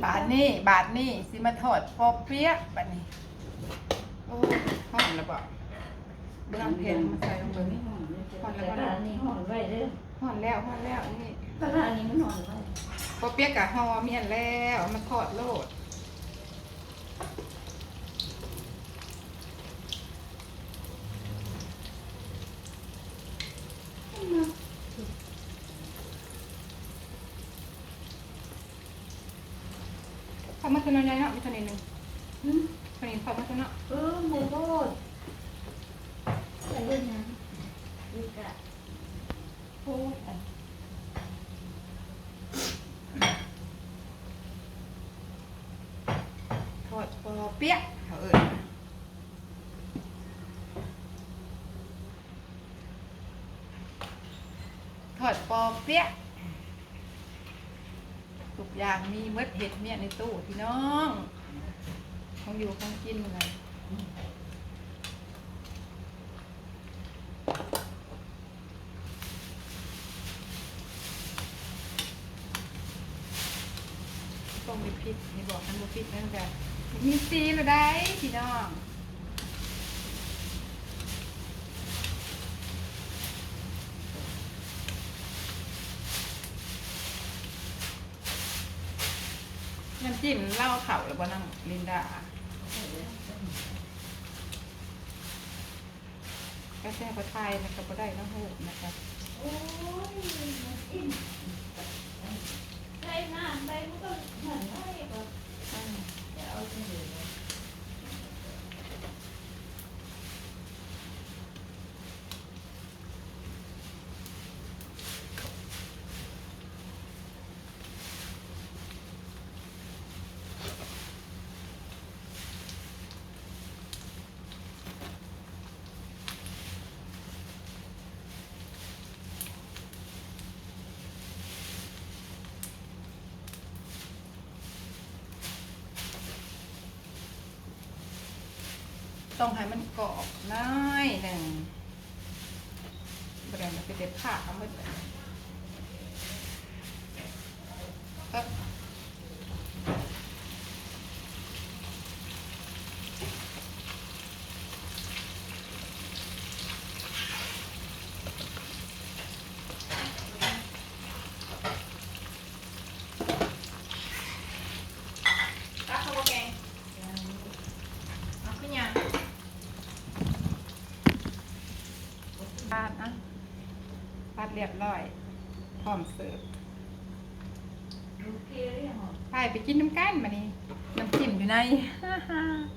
ບາດນີ້ ບາດນີ້ຊິມາທອດປ່ອເປຍະບາດນີ້. ໂອ້ຍ ຮ້ອນແລ້ວບໍ່? ເບິ່ງເຜັດມາໃສ່ລົງເບິ່ງ. ຮ້ອນແລ້ວບໍ່? ແຕ່ວ່າອັນນີ້ຮ້ອນໄວເດີ້. ຮ້ອນແລ້ວ ຮ້ອນແລ້ວ ອັນນີ້ ແຕ່ວ່າອັນນີ້ມັນຮ້ອນໄວ. ປ່ອເປຍະກະຫໍ່ມ້ຽນແລ້ວ ເອົາມາທອດໂລດ. ເຂົ້າມາຕົວນ້ອຍໆເນາະ ມີເທົ່ານີ້ໜຶ່ງ. ຫືມ? ເທົ່ານີ້ເຂົ້າມາຕົວເນາະ. ເອີ ໝູໂພດ. ໃສ່ເຮັດຫຍັງ? ນີ້ກະ ໂອ້ຍ ທອດປ່ອເປຍະ ເຂົາເອີ້ນ. ທອດປ່ອເປຍະ ທຸກຢ່າງມີໝົດ ເຮັດມຽນໃນຕູ້ພີ່ນ້ອງ ຂອງຢູ່ຂອງກິນນະ. ຕ້ອງໄດ້ພິດ ນີ້ບອກ ຄັນບໍ່ພິດນັ້ນກະມີສີແລ້ວໄດ໋ພີ່ນ້ອງ. ນ້ຳຈິ້ມລາວເຂົ້າແລ້ວບໍ່ ນາງລິນດາ? ກະແຊວກະຖ່າຍນະກະບໍ່ໄດ້ເນາະ ຮູບນະກະ. ໂອ້ຍ ນ້ຳຈິ້ມ ໃສ່ນ້ຳໄປມັນກະເໝືອນໄດ້ກໍ ອືມ ຈະເອົາຈັ່ງໃດເນາະ. ຕ້ອງໃຫ້ມັນກອບໜ້ອຍໜຶ່ງ ບໍ່ໄດ້ມັນຊິໄດ້ພາກເອົາໝົດ. ເອີ. ຕັກເຂົ້າບໍ່ແກງ? ເອົາຄືຫຍັງ? ປາດ ອ່ະ ປາດລຽບຮ້ອຍ ພ້ອມເສີບ. ໄປ ໄປກິນນຳກັນບາດນີ້ ນ້ຳຈິ້ມຢູ່ໃນ.